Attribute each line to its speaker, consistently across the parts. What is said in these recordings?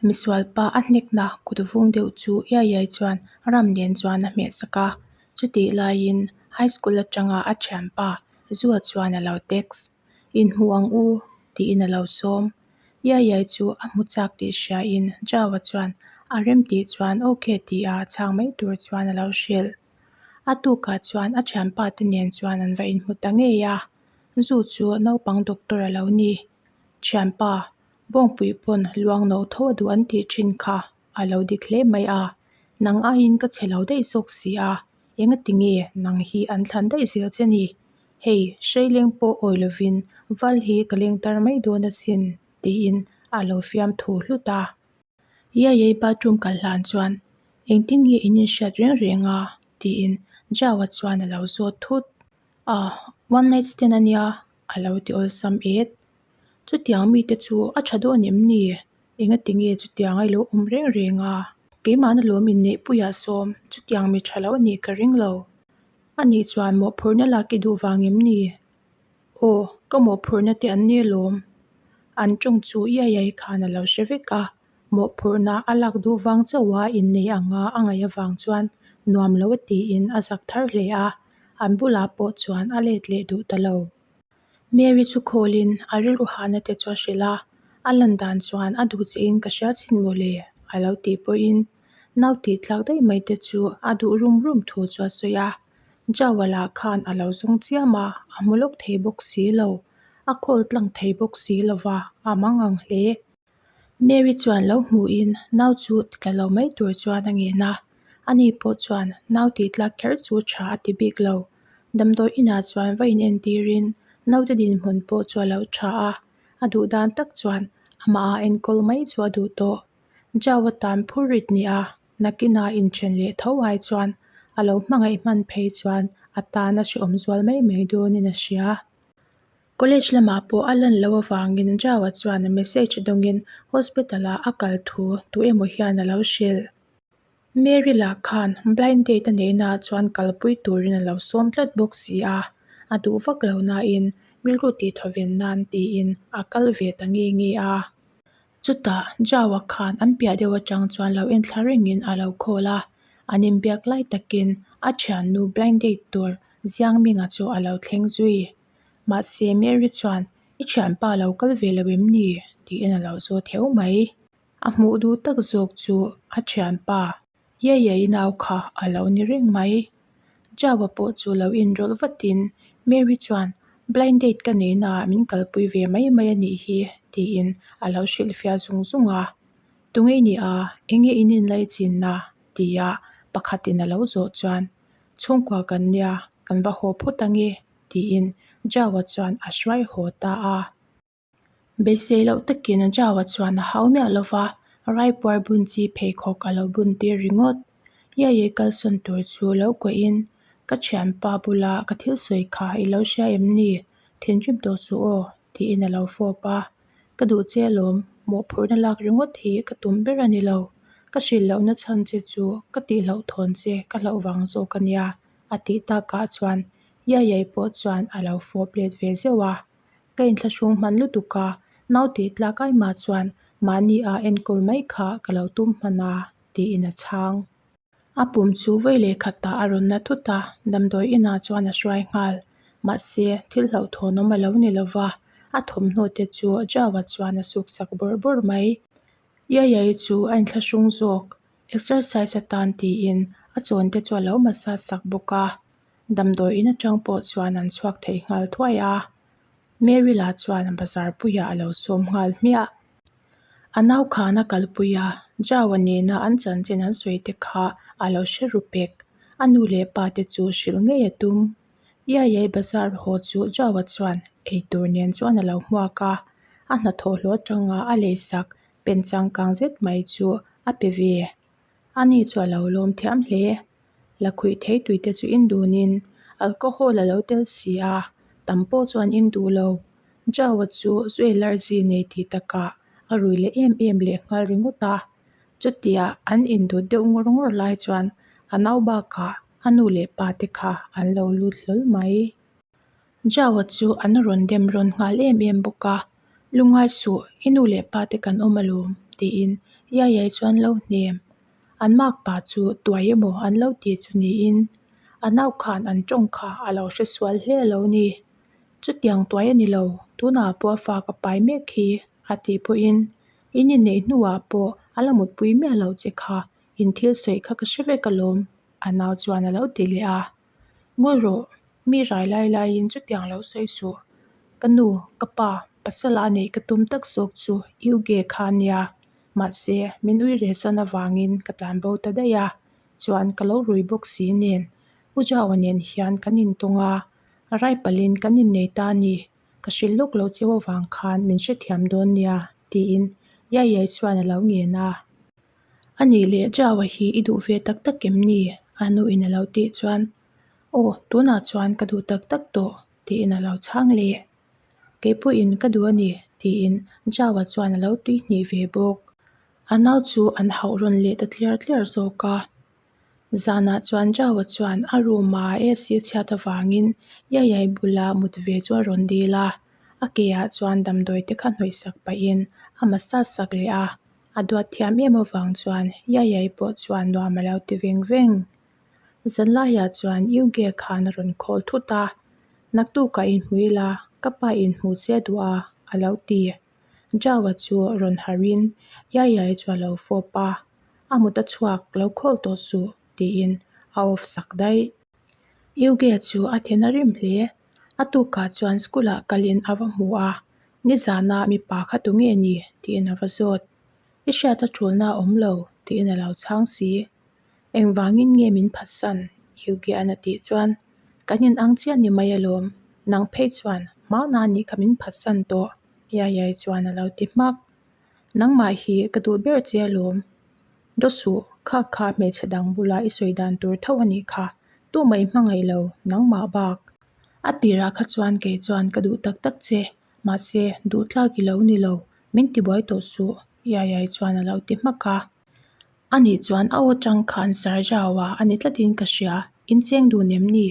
Speaker 1: Misualpa a hnekna kut vung deuh chu iai iai chuan ram nen chuan a hmeh sak a. Chutih laiin high school atanga a thianpa Zua chuan a lo text, Inhmu ang u, tiin a lo sawm. Iai iai chu a hmu chak tih hriain Jawa chuan a rem tih chuan ok tia chhang mai tur chuan a lo hrilh. A tukah chuan a thianpa te nen chuan an va inhmu ta ngei a, Zu chu naupang doctor a lo ni. Thianpa, Bawngpui pawn luang no tho a duh an tih thin kha a lo dik hle mai a, nang aiin ka chhe lo daih zawk si a, engati nge nang hi an thlan daih zel che ni? Hei, hreileng pawh awi lovin val hi ka leng tar mai dawn asin, tiin a lo fiamthu hlut a. Yayai bathroom kal hlan chuan, Engtin nge in inhriat reng reng a? tiin Jawa chuan a lo zawt thut. Ah, one night stand a nia, a lo ti awlsam et. Chutiang mite chu a tha dawn em ni? Engati nge chutiang a ilo awm reng reng a? Keimahna lawm inneihpuiah sawm, chutiang mi tha lo a nih ka ring lo. A nih chuan mawhphurhna lak i duh vang em ni? Aw, ka mawhphurhna te an ni alawm. An tawng chu iai iai khan a lo hre vek a, mawhphurhna a lak duh vang chauha innei anga a ngaih avang chuan nuam lo a tiin a zak thar hle a, an bulah pawh chuan a let leh duh ta lo. Mary chu khawlin a rilru hahna te chu a hrilh a, a lan dan chuan a duh chiahin ka hria chin mawle a lo tih pawhin nau tih tlak daih mai te chu a duh rum rum thu chu a sawi a. Jawala khan a lo zawng chiam a, a hmu lawk thei bawk si lo, a call tlang thei bawk si lo va, a mangang hle. Mary chuan lo hmuhin nau chu ti tla lo mai tur chuan a ngen a, ani pawh chuan nau tih tlak kher chu tha a ti bik lo. Damdawi inah chuan va inentirin naute dinhmun pawh chu a lo tha a, a duh dan tak chuan amah a enkawl mai chu a duh tawh. Jawa tan phur rit ni a, nakinah inthen leh tho ai chuan a lo hmangaih hman phei chuan a tan a hrehawm zual mai mai dawnin a hria. College lamah pawh a lan loh avangin Jawa chuan message dawngin hospital-ah a kal thu tu emaw hian a lo hrilh. Mary lah khan blind date a neihnaah chuan kalpui turin a lo sawm tlat bawk si a, a duh vak lo nain rilru tihthawven nan tiin a kal ve ta nge nge a. Chutah Jawa khan an piah deuh atang chuan lo enthla rengin a lo call a, an inbiak lai takin a thiannu blind date tur Ziangminga chu a lo thleng zui. Mahse Mary chuan, I thianpa lo kal ve lo em ni? tiin a lo zawt heu mai. A hmuh duh tak zawk chu a thianpa Yayai nau kha a lo ni reng mai. Jawa pawh chu lo inrawlh vatin Mary chuan, Blind date ka neihnaah min kalpui ve mai mai a nih hi, tiin a lo hrilhfiah zung zung a. Tunge i nih a, enge in inlaichinna? tia pakhatin a lo zawh chuan, Chhungkua kan nia, kan va haw phawt ange, tiin Jawa chuan a hruai haw ta a. Beisei loh takin Jawa chuan a hau miah lo va, raipuar bun chi pheikhawk a lo bun tir ringawt. Iaiei kalsawn tur chu lo kuahin, Ka thianpa bula ka thil sawi kha i lo hria em ni? Thinrim tawh suh aw, tiin a lo fawp a. Ka duh che alawm, mawhphurhna lak ringawt hi ka tum ber a ni lo. Ka hrilh lohna chhan che chu ka tihloh thawn che ka hlauh vang zawk a nia, a tih takah chuan Iaiei pawh chuan a lo fawp let ve zeuh a. Ka inthlahrung hman lutuk a, nau tih tlak ai mah chuan mahni a enkawl mai kha ka lo tum hman a, tiin a chhang. A pum chu vawi leh khatah a rawn na thut a, damdawi inah chuan a hruai nghal. Mahse, thil hlauhthawnawm a lo ni lo va, a thawmhnaw te chu Jawa chuan a suksak bawrh bawrh mai. Iaiai chu a inthlahrung zawk, exercise atan tiin a chawn te chu a lo massage sak bawk a. Damdawi in atang pawh chuan an chhuak thei nghal thuai a, Mary lah chuan bazar puiah a lo sawm nghal hmiah. A nau khan a kalpui a, Jawa nena an chanchin an sawi te kha a lo hre ru pek. A nu leh pa te chu hrilh ngei a tum. Iaiai bazar haw chu Jawa chuan eitur nen chuan a lo hmuak a, a hnathawh hlawh atanga a leisak pen changkang zet mai chu a pe ve. Ani chu a lo lawm thiam hle. Lakhuih thei tuite chu in dunin alcohol a lo tel si a, tam pawh chuan in duh lo. Jawa chu zu allergy nei tih takah a rui leh em em leh nghal ringawt a. Chutia an induh deuh ngawr ngawr lai chuan a nau bakah a nu leh pa te kha an lo lut hlawl mai. Jawa chu an rawn dem rawn nghal em em bawk a, Lungngai suh, i nu leh pa te kan awm alawm, tiin Yayai chuan lo hnem. An makpa chu tuai emaw an lo ti chu niin a nau khan an tawng kha a lo hre sual hle a lo ni. Chutiang tuai a ni lo, tunah pawh a fa ka pai mek hi a tih pawhin in inneih hnuah pawh a la mutpui miah loh che kha in thil sawi kha ka hre vek alawm a nau chuan a lo ti leh a. Ngawi rawh, mi rai lai laiin chutiang lo sawi suh. Ka nu, ka pa, pasala neih ka tum tak zawk chu Uge kha a nia. Mahse, min ui rehsan avangin ka tlanbo ta daih a, chuan ka lo rui bawk si nen. U Jaua nen hian kan intawng a, rai palhin kan innei ta a ni. Ka hrilh lawk loh cheu avang khan min hrethiam dawn nia, tiin Yayai chuan a lo ngen a. A nih leh Jaua hi i duh ve tak tak em ni? A nuin a lo tih chuan, Aw, tunah chuan ka duh tak tak tawh, tiin a lo chhang leh. Kei pawhin ka duh a ni, tiin Jaua chuan a lo tuihnih ve bawk. A nau chu an hauh rawn leh ta tliar tliar zawk a. Zanah chuan Jaua chuan a room a AC chhiat avangin Yayai bula mut ve chu a rawn dil a. A ke ah chuan damdawi te kha hnawih sak pahin a massage sak leh a. A duat thiam em avang chuan Yayai pawh chuan nuam a lo ti veng veng. Zanlaiah chuan Yuge khan a rawn call thut a, Naktukah inhmu ila, ka pa inhmu che duh a, a lo ti. Jawa chu rawn harhin Yayai chu a lo fawp a, A mut a chhuak, lo call tawh suh, tiin a off sak daih. Yuge chu a then a rim hle. A tukah chuan school ah kalin a va hmu a, Nizana mipa kha tunge ni? tiin a va zawt. I hriat a tulna a awm lo, tiin a lo chhang si. Engvangin nge min phatsan? Yugi-a'n a tih chuan, Kan inang chiah ni mai alawm, nang phei chuan hmana nih kha min phatsan tawh, Yayai chuan a lo ti hmak. Nangmah hi ka duh ber che alawm. Daw suh, kha kha hmeichhe dang bula i sawi dan tur tho a nih kha, tumah i hmangaih lo, nangmah bak. A tirah kha chuan kei chuan ka duh tak tak che, mahse duh tlak i lo ni lo, min tibuai tawh suh, Yayai chuan a lo ti hmak a. A nih chuan a aw tang khan Sarjau-a a ni tlatin ka hria, in cheng dun em ni?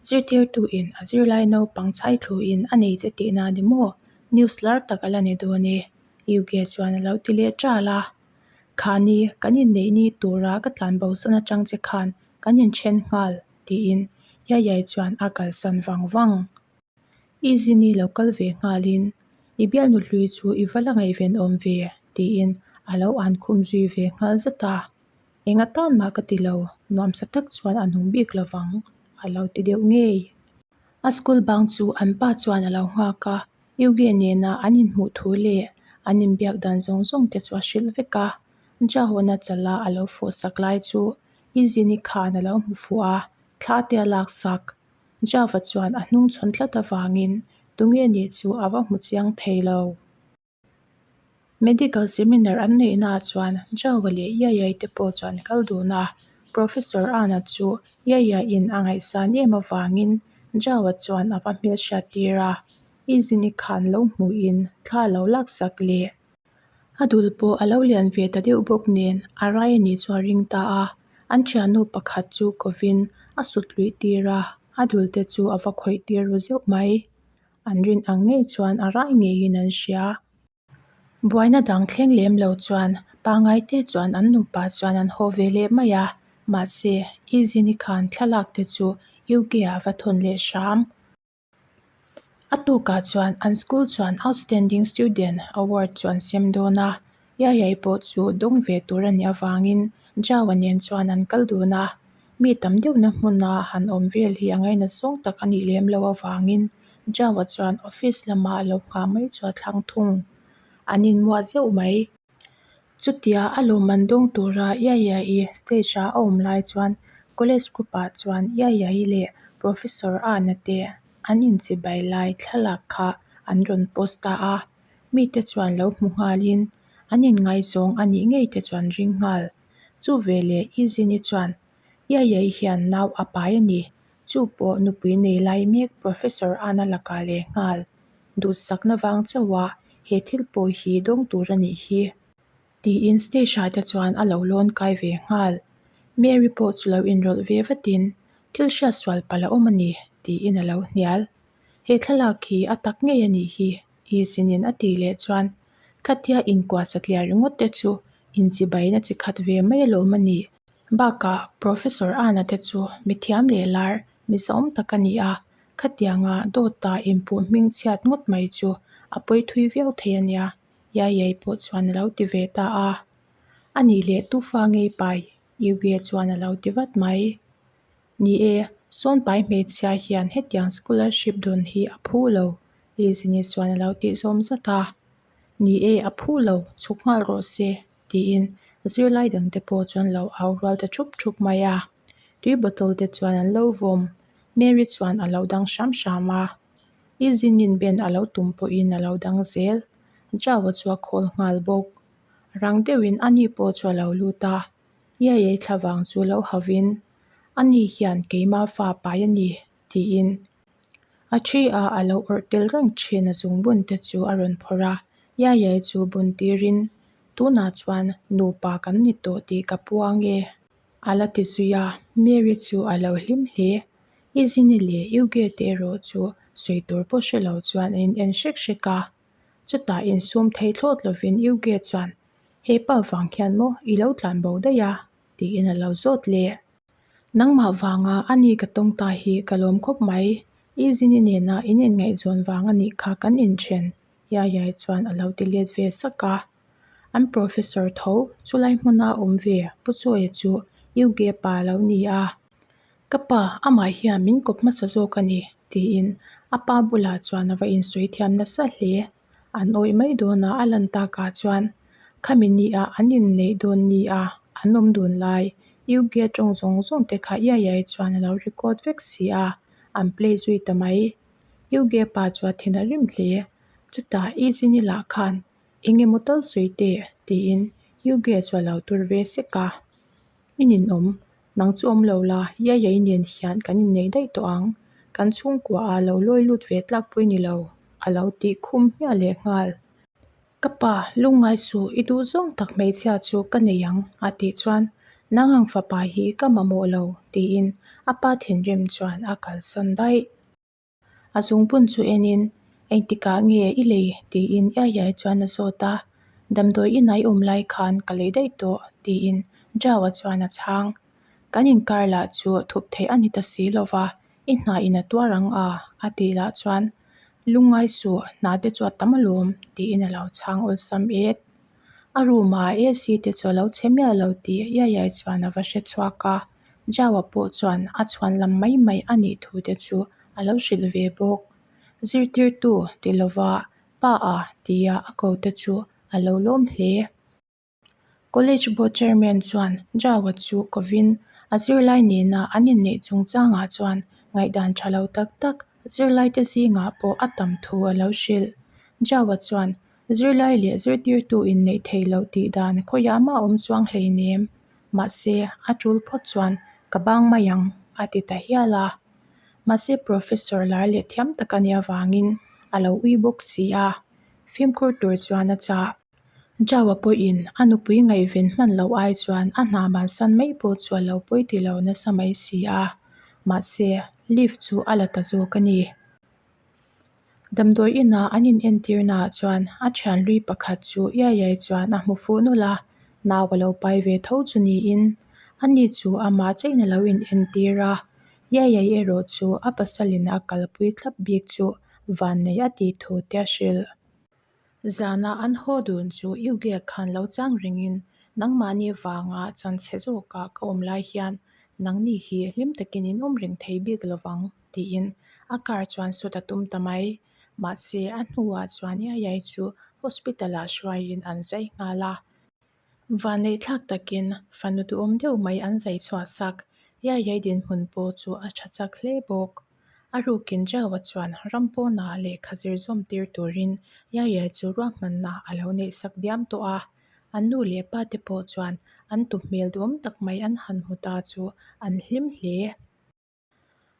Speaker 1: Zirtirtuin a zirlai naupang chhai thluin a nei che tihna a ni maw? News lar tak a la ni dawn e, Yuge chuan a lo ti leh ṭal a. Khani, kan inneih ni tura ka tlanbosan atang che khan kan inthen nghal, tiin Yayai chuan a kalsan vang vang. I zini lo kal ve nghalin i bialnu hlui chu i va la ngaihven awm ve tiin a lo an khum zui ve nghal zat a. Eng atan mah ka ti lo, nuamsa tak chuan a nung bik lovang a lo ti deuh ngei. A school bang chu an pa chuan a lo nghak a, Yuge nena an inhmuh thu leh an inbiak dan zawng zawng te chu a hrilh vek a. Jahona chala a lo fawhsak lai chu i zini khan a lo hmu fuh a, thla te a laksak. Java chuan a hnung chhawn tlat avangin tunge nih chu a va hmu chiang thei lo. Medical seminar an neihnaah chuan Java leh Yayai te pawh chuan kal dun a, Professor Ana chu Yayaiin a ngaihsan em avangin Java chuan a va hmelhriat tir a, Izini khan lo hmuhin thla a lo laksak leh. A dul pawh a lo lian ve ta deuh bawk nen a rai a nih chu a ring ta a, an thiannu pakhat chu kovin a sut luih tir a, a dul te chu a va khawih tir ru zeuh mai. An rin ang ngei chuan a rai ngeiin an hria. Buaina dang thleng lem lo chuan pangai te chuan an nupa chuan an haw ve leh mai a, mahse Izini khan thlalak te chu UK ah va thawn leh hram. A tukah chuan an school chuan outstanding student award chu an sem dawn a, Yayai pawh chu dawng ve tur a nih avangin Jawa nen chuan an kal dun a, mi tam deuhna hmuna han awm vel hi a ngainat zawng tak a nih lem loh avangin Jawa chuan office lama a lo nghah mai chu a thlang thung. An inmuah zeuh mai. Chutia a lawmman dawng tura Yayai stage ah a awm lai chuan college group ah chuan Yayai leh Professor Ana te an inchibai lai thlalak kha an rawn post ta a, mite chuan lo hmu nghalin an inngaizawng a nih ngei te chuan ring nghal. Chu veleh Izini chuan Yayai hian nau a pai a ni, chu pawh nupui nei lai mek Professor Ana lakah leh nghal. Duhsakna vang chauha he thil pawh hi dawng tur a nih hi tiin stage ah te chuan a lo lawn kai ve nghal. Mary pawh chu lo inrawlh ve vatin thil hriat sual palh a awm a ni tiin a lo hnial. He thlalak hi a tak ngei a nih hi Izinin a tih leh chuan khatia inkuah satliah ringawt te chu Inchibaina chi khat ve mai alawm a nih. Bakah Professor Ana te chu mithiam leh lar mizawm tak a ni a, khatianga dawta inpuh hming chhiat ngawt mai chu a pawi thui viau thei a nia, Yayai pawh chuan a lo ti ve ta a. A nih leh tufa ngei pai Yugie chuan a lo ti vat mai. Ni e, sawnpai hmeichhia hian hetiang scholarship dawn hi a phu lo, Lizini chuan a lo tih zawm zat a. Ni e, a phu lo, chhuk nghal rawh se, tiin zirlai dangte pawh chuan lo au rual ta thup thup mai a. Tui bottle te chuan an lo vawm. Mary chuan a lo dang hram hram a. Lizinin ben a lo tum pawhin a lo dang zel. Jao-a chu a khawl nghal bawk. Rang deuhin ani pawh chu a lo lut a. Iaiei thlavang chu lo hauhin, Ani hian keima fa pai a ni, tiin a thi a a lo awrh tel reng thin a zungbun te chu a rawn phawrh a. Iaiei chu bun tirin, Tunah chuan nupa kan ni tawh tih ka puang e, a la ti zui a. Mary chu a lo hlim hle. Izini leh Uge te erawh chu sawi tur pawh hre lo chuan an in en hrek hrek a. Chutah insum thei thlawt lovin Uge chuan, He pa vang hian maw i lo tlan bo daih a? tiin a lo zawt leh. Nangmah vanga a ni ka tawng ta hi ka lawm khawp mai. I zini nena in inngaihzawn vang a nih kha kan inthen, Yayai chuan a lo ti let ve sak a. An professor tho chulai hmuna awm ve Pu Chawia chu Yuge pa a lo ni a. Ka pa, amah hian min kawp hmasa zawk a ni, tiin a pa bulah chuan a va insawi thiam nasa hle. An awih mai dawn a, a lan takah chuan khami ni ah an inneih dawn ni a, an awm dun lai UK tawng zawng zawng te kha iai iai chuan a lo record vek si a, an play zui ta mai. UK pa chu a thin a rim hle. Chutah Izini lah khan eng emaw tal sawi teh tiin UK chu a lo tur ve sek a. I ninawm, nang chu awm lo la, Yayai nen hian kan inneih daih tawh ang. Kan chhungkua ah lo lawi lut ve tlak pawh i ni lo, a lo tih khum hmiah leh nghal. Ka pa, lungngai suh, i duh zawng tak hmeichhia chu ka nei ang, a tih chuan, Nang ang fapa hi ka mamawh lo, tiin a pa thinrim chuan a kalsan daih. A zungbun chu enin, Engtikah nge i lei? tiin iai iai chuan a zawt a. Damdawi inah i awm lai khan ka lei daih tawh, tiin Jao-a chuan a chhang. Kan inkar lah chu thup theih a ni ta si lo va, i hna in a tuar ang a, a tih lah chuan, Lungngai suh, hna te chu a tam alawm, tiin a lo chhang awlsam et. A room-ah AC te chu a lo chhe miah lo tih iai iai chuan a va hre chhuak a. Jawa pawh chuan a chhuan lam mai mai a nih thu te chu a lo hrilh ve bawk. Zirtirtu ti lova pa a tia a ko te chu a lo lawm hle. College board chairman chuan Jawa chu kovin a zirlai nena an inneih chungchangah chuan ngaihdan tha lo tak tak zirlaite zingah pawh a tam thu a lo hrilh. Jawa chuan zirlai leh zirtirtu inneih theih loh tih dan khawiah mah awm chuang hleinem. Mahse, a tul phawt chuan ka bang mai ang, a ti ta hial a. Mahse, Professor lar leh thiam tak a nih avangin a lo ui bawk si a, fimkhur tur chuan a chah. Jawa pawhin a nupui ngaihven hman loh ai chuan a hna bansan mai pawh chu a lo pawi ti lo nasa mai si a. Mahse, leave chu a la ta zawk a ni. Damdawi inah an inentirnaah chuan a thian hlui pakhat chu iai iai chuan a hmu fuh nawlh a, nau a lo pai ve tho chu niin ani chu amah chein a lo inentir a, iai iai erawh chu a pasalin a kalpui thlap bik chu vannei a tih thu te a hrilh. Zana an haw dun chu Yuge khan lo chang rengin nangmahni vanga chanchhe zawkah ka awm lai hian nangni hi hlim takin in awm reng thei bik lovang tiin a car chuan sut a tum ta mai. Mahse a hnuah chuan Yayai chu hospital ah hruaiin an zai nghal a. Vanneihthlak takin fanu duhawm deuh mai an zai chhuah sak. Yayai dinhmun pawh chu a tha chak hle bawk. A rukin Jawa chuan ram pawnah lehkha zir zawm tir turin Yaya chu ruahmanna a lo neih sak diam tawh a. An nu leh pa te pawh chuan an tu hmel duhawm tak mai an han hmu ta chu an hlim hle.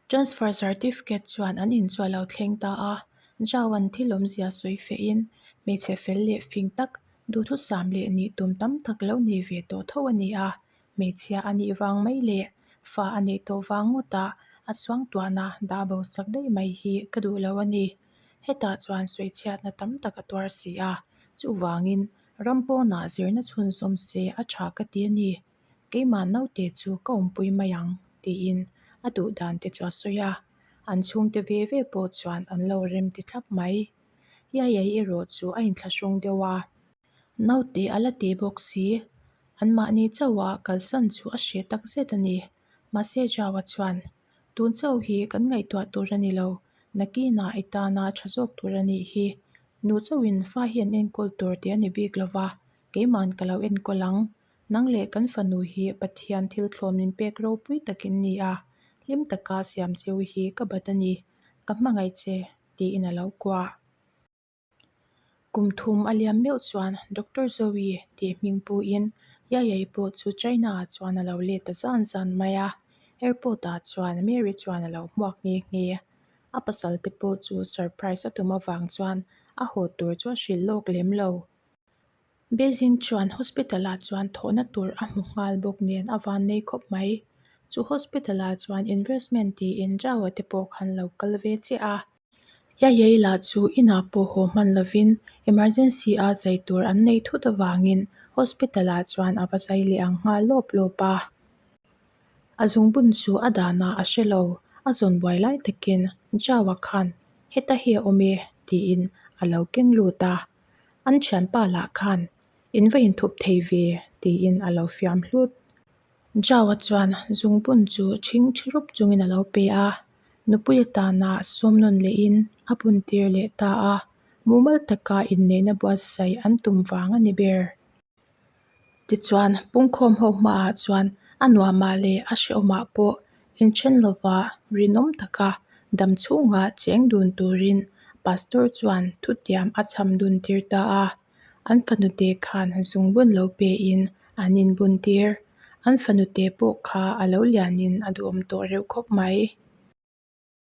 Speaker 1: Transfer certificate chuan an in chu a lo thleng ta a. Jawa'n thil awmzia sawi fehin hmeichhe fel leh fing tak, duhthusam leh nih tum tam tak lo nei ve tawh tho a ni a. Hmeichhia a nih vang mai leh fa a neih tawh vang ngawtah a suangtuahna dah bo sak daih mai hi ka duh lo a ni. Hetah chuan sawichhiatna tam tak a tuar si a, chuvangin. Ram pawnah zirna chhunzawm se a tha ka ti a ni. Keimah naute chu ka awmpui mai ang, tiin a duh dan te chu a sawi a. An chhungte ve ve pawh chuan an lo rem ti thlap mai. Yayai erawh chu a inthlahrung deuh a. Naute a la ti bawk si. Anmahni chauha kalsan chu a hreh tak zet a ni. Mahse Jawa chuan, Tun chauh hi kan ngaihtuah tur a ni lo, nakinah i tana tha zawk tur a nih hi. Nu chauhin fa hi an enkawl tur tih a ni bik lo va, keiman ka lo enkawl ang. Nang leh kan fanu hi Pathian thil thlawm min pek ropui takin ni a, hlim taka siam cheu hi ka bat a ni, ka hmangaih che, tiin a lo kuah. Kum thum a liam meuh chuan Doctor Zoe tih hming puin Yayai pawh chu China ah chuan a lo let ta zan zan mai a, airport ah chuan Mary chuan a lo hmuak nghe nghe. A pasal te pawh chu surprise a tum avang chuan a haw tur chu a hrilh lawk lem lo. Beijing chuan hospital ah chuan thawhna tur a hmu nghal bawk nen a van nei khawp mai. Chu hospital ah chuan investment tiin Zhao te pawh khan lo kal ve chiah a. Yayai lah chu inah pawh haw hman lovin emergency a zai tur an nei thut avangin hospital ah chuan a va zai leh ang nghal lawp lawp a. A zungbun chu a danah a hre lo, a zawn buai lai takin Zhao-a khan heta hi a awm e tiin a lo keng lut a. An thianpa lah khan in va inthup thei ve tiin a lo fiam hlut. Zhao-a chuan zungbun chu ṭhing ṭhi rup chungin a lo pe a, nupui atana sawm nawn lehin a bun tir leh ta a, mumal taka inneihna buatsaih an tum vang a ni ber. Tichuan, pungkhawm ho hmaah chuan a nuamah leh a hrehawmah pawh inthen lova rinawm taka dam chhunga cheng dun turin Pastor chuan thutiam a chham dun tir ta a. An fanute khan zungbun lo pein an inbun tir. An fanute pawh kha a lo lianin a duhawm tawh reuh khawp mai.